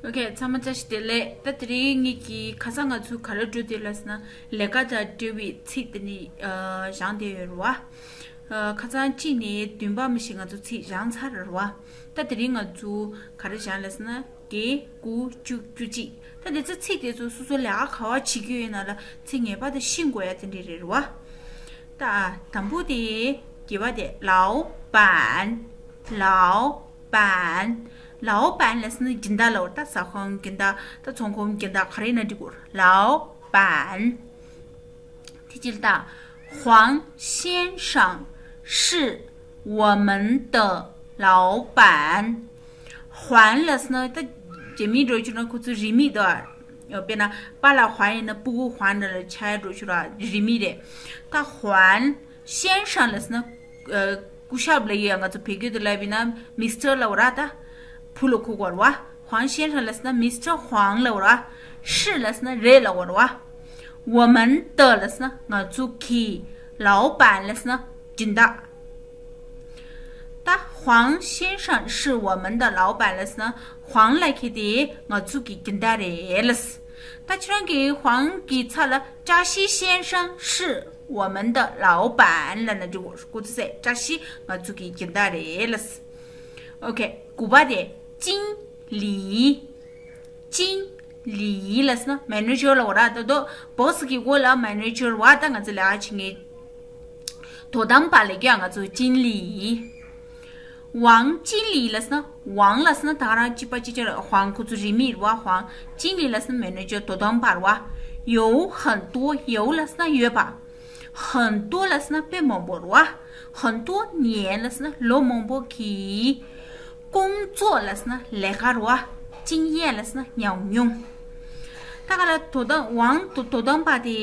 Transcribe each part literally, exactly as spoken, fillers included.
ཨོ་ཁེ། ཚང་མ་བཀྲ་ཤིས་བདེ་ལེགས། ད་དེ་རིང་ངེད་ཀྱིས་ཁ་སང་ང་ཚོ་ག་རེ་འགྲོ་དེ་ལ་ཟེར་ན། ལས་ཀ་དང་འབྲེལ་བའི་ཚིག་དེ་ནི་ཨ་སྦྱངས་བསྡད་ཡོད་རེད་བ། ཨ་ཁ་སང་གཅིག་ནས་བདུན་པ་མི་ཤེས་ང་ཚོ་ཚིག་སྦྱངས་ཚར་རེད་བ། ད་དེ་རིང་ང་ཚོ་ག་རེ་སྦྱངས་ལ་ཟེར་ན། བརྒྱད། དགུ། བཅུ། བཅུ་གཅིག་ད་དེ་ཚོ་ཚིག་དེ་ཚོ་སོ་སོ་ལས་ཀ་ག་བ་བྱེད་ཀྱི་ཡོད་ན་ལ་ཚིག་ངེས་པར་དུ་ཤེས་དགོས་ཡ་དེ་འདྲ་རེད་བ། ད་དང་པོ་དེ་བརྒྱད་པ་དེ་ལའོ་པན། ལའོ་པན། ལའོ་པན་ལ་ཟེར་ན་སྦྱིན་བདག་ལབ་རེད། ད་ཟ་ཁང་སྦྱིན་བདག་ད་ཚོང་ཁང་སྦྱིན་བདག་ག་རེ་ཡིན་ན་འགྲིག་གི་རེད། ལའོ་པན། དེ་ཕྱིར་ད། 黄先生是我们的老板། ཧུའང་ལབ་ཟེར་ན་ད་རྒྱ་མི་འགྲོ་ཆུ་ན་ཁོ་ཚོ་རིས་མེད་དོ། དཔེར་ན་པཱ་ལགས་ཧུའང་ཡིན་ན་སྤུ་གུ་ཧུའང་འདྲ་ལ་ཆ་ཡ་འགྲོ་ཆུ་ར་རིས་མེད་རེད། ད་ཧུའང་先生་ལབ་ཟེར་ན། ཨ་སྐུ་ཞབས་ལབ་ཡོད་ང་ཚོ་བོད་སྐད་དུ་ལབ་ཡིན་ན་མི་སི་ཊར་ལབ་ར། ད་བུ་ལ་གོ་དགོས་རེད་བ། 黄先生་ལབ་ཟེར་ན་མི་སི་ཊར་ཧུའང་ལབ་ར། 是་ལབ་ཟེར་ན་རེད་ལབ་རེད་བ། 我们的་ལབ་ཟེར་ན་ང་ཚོ་གི། 老板་ལབ་ཟེར་ན་སྦྱིན་བདག་ད་ཧུའང་先生是我们的老板་ལབ་ཟེར་ན་ཧུའང་ལགས་ཁྱེད་དེ་ང་ཚོ་གི་སྦྱིན་བདག་རེད་ལབ། ད་ཁྱེད་རང་གི་ཧུའང་གི་ཚབ་ལ་ཀྲ་ཤི་先生是我们的老板་ལབ་ན་འགྲིག་གོ། སྐུ་ཚེ་ཀྲ་ཤི་ང་ཚོ་གི་སྦྱིན་བདག་རེད་ལབ། ཨོ་ཁེ། དགུ་པ་དེ་经理། 经理་ལབ་ཟེར་ན་མེ་ནེ་ཇར་ལབ་ར། ད་དོ་སྦོ་སི་གི་འོག་ལ་མེ་ནེ་ཇར་བ། ད་ང་ཚོ་ལས་ཀ་བྱེད་མཁན་དོ་དམ་པ་ལབ་ཀྱི་ཡ་ང་ཚོ་经理། 王经理་ལབ་ཟེར་ན། 王་ལབ་ཟེར་ན་ད་ག་རང་གཅིག་པ་གཅིག་རྐྱང་རེད། 黄་ཁོ་ཚོ་རིས་མེད་རེད་བ། 黄经理་ལབ་ཟེར་ན་མེ་ནེ་ཇར་དོ་དམ་པ་རེད་བ། 有很多། 有་ལབ་ཟེར་ན་ཡོད་པ། 很多་ལབ་ཟེར་ན་དཔེ་མང་པོ་རེད་བ། 很多年་ལབ་ཟེར་ན་ལོ་མང་པོ་གི། 工作་ལབ་ཟེར་ན་ལས་ཀ་རེད་བ། 经验་ལབ་ཟེར་ན་ཉམས་མྱོང་། ད་ག་ལ་དོ་དམ་ཝང་དོ་དོ་དམ་པ་དེ་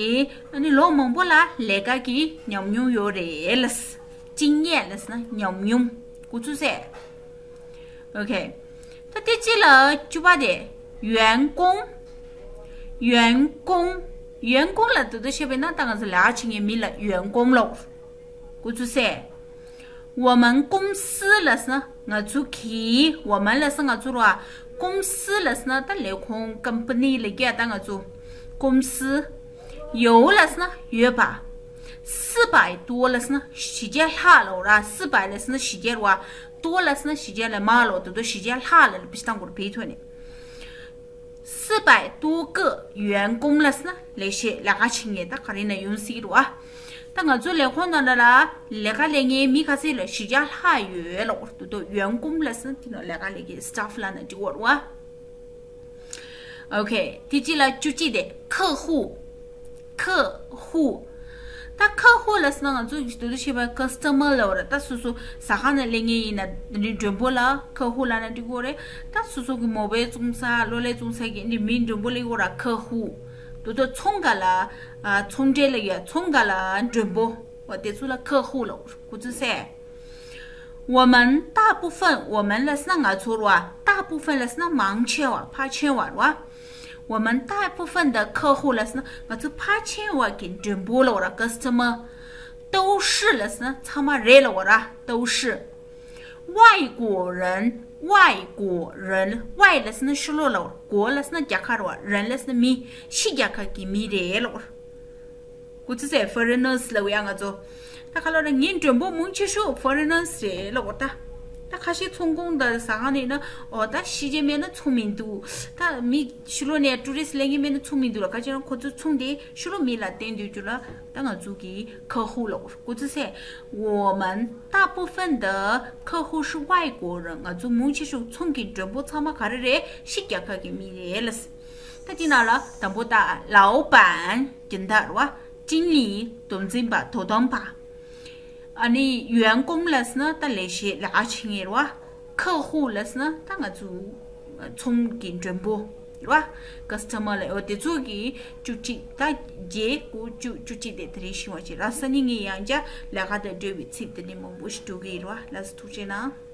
ཨ་ནི་ལོ་མང་པོ་ལ་ལས་ཀ་གི་ཉམས་མྱོང་ཡོད་རེད་ལབ། 经验་ལབ་ཟེར་ན་ཉམས་མྱོང་། སྐུ་ཚུགས་སེ། ཨོ་ཁེ། ད་དེ་གཅིག་ལ་བཅུ་པ་དེ། 员工། 员工། 员工་ལ་དོ་དོ་བཤད་པས་ན་ད་ང་ཚོ་ལས་ཀ་བྱེད་མཁན་མི་ལ་员工་ལབ། སྐུ་ཚུགས་སེ། 我们公司་ལབ་ཟེར་ན་ང་ཚོ་གི། 我们་ལབ་ཟེར་ན་ང་ཚོ་རེད་བ། 公司་ལབ་ཟེར་ན་ད་ལས་ཁུངས་ཀམ་པ་ནི་ལབ་ཀྱི་ཡ་ད་ང་ཚོ། 公司། 有་ལབ་ཟེར་ན་ཡོད་པ། 四百多་ལབ་ཟེར་ན་བཞི་བརྒྱ་ལྷག་ལབ་ར། 四百་ལབ་ཟེར་ན་བཞི་བརྒྱ་རེད་བ། 多་ལབ་ཟེར་ན་བཞི་བརྒྱ་ལས་མང་ལབ། དོ་དོ་བཞི་བརྒྱ་ལྷག་ལབ་ལ་བི་ཤི་ཏང་གོར་བེ་ཐོ་ནི། 四百多个员工་ལབ་ཟེར་ན་ལས་བྱེད་ལས་ཀ་བྱེད་མཁན་ད་ག་རེ་ན་ཡོང་སྲིད་རེད་བ། ད་ང་ཚོ་ལས་ཁུངས་ནང་ལ་ལ་ལས་ཀ་ལས་མཁན་མི་ཁ་ཤས་ལ་བཞི་བརྒྱ་ལྷག་ཡོད་ལབ། དོ་དོ་员工་ལབ་ཟེར་ན་དེ་ནང་ལས་ཀ་ལས་མཁན་སི་ཊཕ་ལབ་ན་འགྲིག་གོ་རེད་བ། ཨོ་ཁེ། དེ་གཅིག་ལ་བཅུ་གཅིག་དེ་客户། 客户། ད་客户་ལབ་ཟེར་ན་ང་ཚོ་དུ་དུ་ཤེས་པ་ཀ་སི་ཊ་མར་ལབ་ར། ད་སོ་སོ་ཟ་ཁང་ནང་ལས་མཁན་ཡིན་ན་འདི་མགྲོན་པོ་ལ་客户་ལབ་ན་འགྲིག་གོ་རེད། ད་སོ་སོ་གི་མོ་བའི་བཙོང་ས་གློ་ལའི་བཙོང་ས་གི་འདི་མི་མགྲོན་པོ་ལབ་གོ་ར། 客户། དུ་དུ་ཚོང་ག་ལ་ཨ་ཚོང་འབྲེལ་ལ་ཡ་ཚོང་ག་ལ་མགྲོན་པོ། འོ་དེ་ཚོ་ལ་客户་ལབ། སྐུ་ཚུགས་སེ། 我们大部分། 我们་ལབ་ཟེར་ན་ང་ཚོ་རེད་བ། 大部分་ལབ་ཟེར་ན་མང་ཆེ་བ་ཕལ་ཆེ་བ་རེད་བ། 我们大部分的客户་ལབ་ཟེར་ན་ང་ཚོ་ཕལ་ཆེ་བ་གི་མགྲོན་པོ་ལབ་ར། ཀ་སི་ཊ་མར། 都是་ལབ་ཟེར་ན་ཚང་མ་རེད་ལབ་ར། 都是། 外国人། 外国人། 外་ལབ་ཟེར་ན་ཕྱི་ལོགས་ལབ་ར། 国་ལབ་ཟེར་ན་རྒྱལ་ཁབ་རེད་བ། 人་ལབ་ཟེར་ན་མི། ཕྱི་རྒྱལ་ཁབ་ཀྱི་མི་རེད་ལབ་ར། སྐུ་ཚེ་ཟེར་ཕོ་རི་ནར་སི་ལབ་ཡ་ང་ཚོ། ད་ཁ་ལོ་ར་ངའི་མགྲོན་པོ་མང་ཆེ་ཤོས་ཕོ་རི་ནར་སི་རེད་ལབ་གོ་ད། ད་ཁ་ཤས་ཚོང་ཁང་དང་ཟ་ཁང་ནས་ན་ཨོ་ད་ཕྱི་རྒྱལ་མེད་ན་ཚོང་མི་འདུག་ད་མི་ཕྱི་ལོགས་ནས་ཊུ་རི་སི་ལས་མཁན་མེད་ན་ཚོང་མི་འདུག་ལ། ཁ་ཅིག་རང་ཁོ་ཚོ་ཚོང་དེ་ཕྱི་ལོགས་མི་ལ་བརྟེན་སྡོད་རྒྱུ་ལ་ད་ང་ཚོ་གི་客户་ལབ་གོ། སྐུ་ཚེ་ཟེར། 我们大部分的客户是外国人། ང་ཚོ་མང་ཆེ་ཤོས་ཚོང་གི་མགྲོན་པོ་ཚང་མ་ག་རེ་རེད། ཕྱི་རྒྱལ་ཁབ་ཀྱི་མི་རེད་ལབ། ད་དེ་ནང་ལ་དང་པོ་ད་老板། སྦྱིན་བདག་རེད་བ། 经理། དོ་འཛིན་པ། དོ་དམ་པ། ཨ་ནི་员工་ལབ་ཟེར་ན་ད་ལས་བྱེད་ལས་ཀ་བྱེད་མཁན་རེད་བ། 客户་ལབ་ཟེར་ན་ད་ང་ཚོ་ཚོང་གི་མགྲོན་པོ་རེད་བ། ཀ་སི་ཊ་མར་ལབ་ཡོད། དེ་ཚོ་གི་བཅུ་གཅིག་ད་བརྒྱད་དགུ་བཅུ་བཅུ་གཅིག་དེ་དེ་རིང་ཤེས་པ་བྱེད་ར། སང་ཉིན་ངས་ཡང་བསྐྱར་ལས་ཀ་དང་འབྲེལ་བའི་ཚིག་དེ་འདྲ་མང་པོ་ཞིག་འགྲོ་གི་རེད་བ། ལགས་སོ། ཐུགས་རྗེ་གནང་།